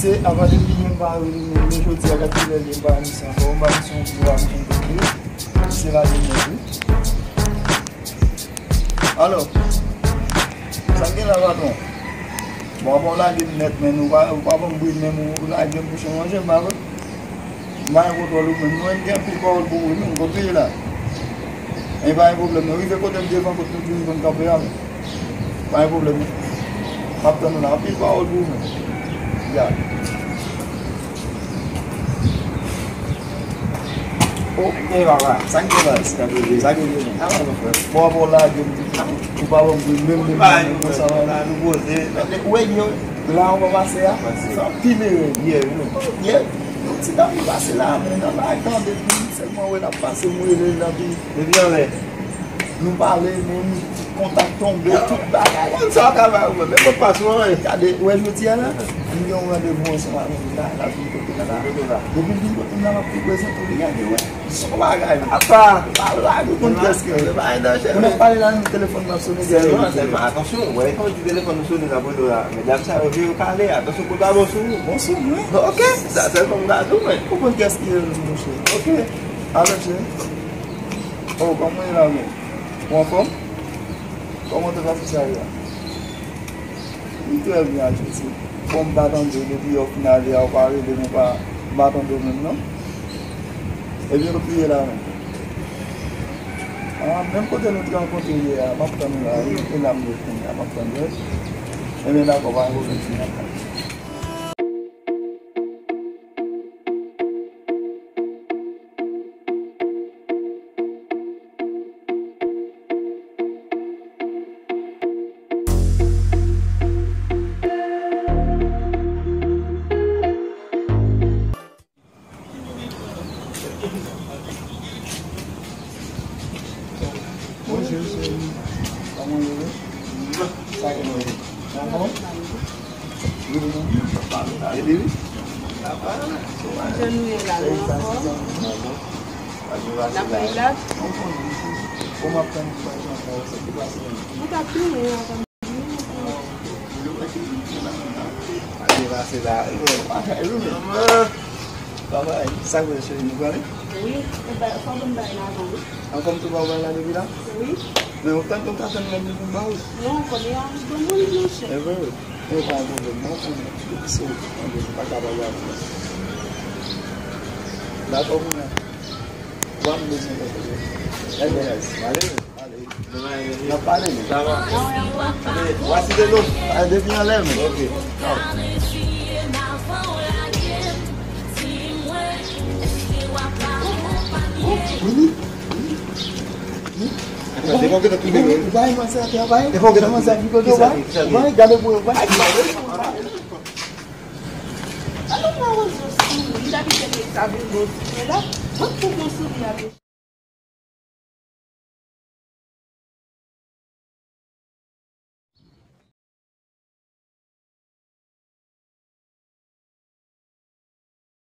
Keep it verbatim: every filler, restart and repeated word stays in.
Se avan depi yè m pa rele, men jodi a gad kilè li ye, m pa misye ankò, m pa misye yon gwo aksyon de li. Se la de mwen wi. Alò, sa k gen la, patwon? Bon, avan w lage m nèt, men nou pa, ou pa ban m bri, men ou lage m bouchon manje, m pa vre. M pa gen kontwòl ou menm. Mwen, m gen anpil pawòl pou ou wi, menm kote w ye la. E pa gen pwoblèm, non. Rive kote m devan, kote nou toujou konn kanpe a, menm. Pa gen pwoblèm, non. M ap tann ou la. Anpil pawòl pou ou menm. Ya. Ok, papa. Sa k gen, baz? Sa k gen, sa k gen, non? Bon, bon, la, gen, ou pa ban m menm, menm, menm, konsa, la, nou poze. Ou wè, yo, la, ou pa pase a? Sa pile, yeah, yeah. Yon ti dam ki pase la, men nan la, tande, sèlman wè l ap pase, m rele l, l ap vin. Depi anlè. Nou pale, nou kontak tonbe, tout bagay. Konn sa w ka bay ou menm, men mwen pa sou anyen. Gade, ou wè jodi a la, m gen yon randevou ansanm avè l la, l ap vin kote m la. Depi l vin kote m la, m ap tou prezante w li, gade, wè. Son bagay. Apa. Pa lage, ou konn kiyès ki ye. Moun ap pale la, nan telefòn nan ap sone. Sèlman, sèlman, atansyon, wè, lè w di telefòn nan sone, l ap rele w la. Medam sa yo vye yo kale, atansyon pou l pa bon sou ou. Bon sou mwen. Ok, sa sèlman m ka di w, men. Ou konn kiyès ki ye, monchè. Ok. Alò, cheri. Oh, kòman w ye la menm? Ou anfòm? Kòman te pase sa ye a? M trè byen, Ajoutye. Bon, m pa tande w depi yè w fin ale a, ou pa rele m, ou pa, m pa tande w menm non. Ebyen, kote w ye la menm? Ah, menm kote nou te rankontre yè a, m ap tann ou la wi. E la m ret kounye a, m ap tann ou. Ebyen, dakò, pa gen pwoblèm, cheri, m ap tann ou. Bonjou, cheri. Kòman w ye? Sa gen nou ye? Anfòm? Wi, wi. Ede wi. Jan nou ye la, nou anfòm? N ap rilaks. Ou ap tann pou pati ankò, se ki pase menm? Ou t ap tounen avan. Ade pase la. Manman. Babay, sa k fè cheri nou prale? Wi, fò ban m bay la avan wi. Anfòm tou, babay la depi la? Wi. Men ou tann, ou ka tann lè m vin pou m ba ou. Non, kounye a, bon moun monchè. E vre wi. E pa yon pwoblèm, non, konnen. Depi se ou ki tande, m pa ka pa ba ou. Dakò, konnen. Ou pa bezwen fè pwoblèm. Lè bèl, ale. Ale. N ap pale, men. Sa va? Vwasi de nou. A, depi anlè, men. Ok. Ou bay manzè atè a, bay. Ou bay, gade pou yo, bay. Alò, mwen wè yon souri, m t ap di se sa vin bon souri la. Mwen pou bon souri a.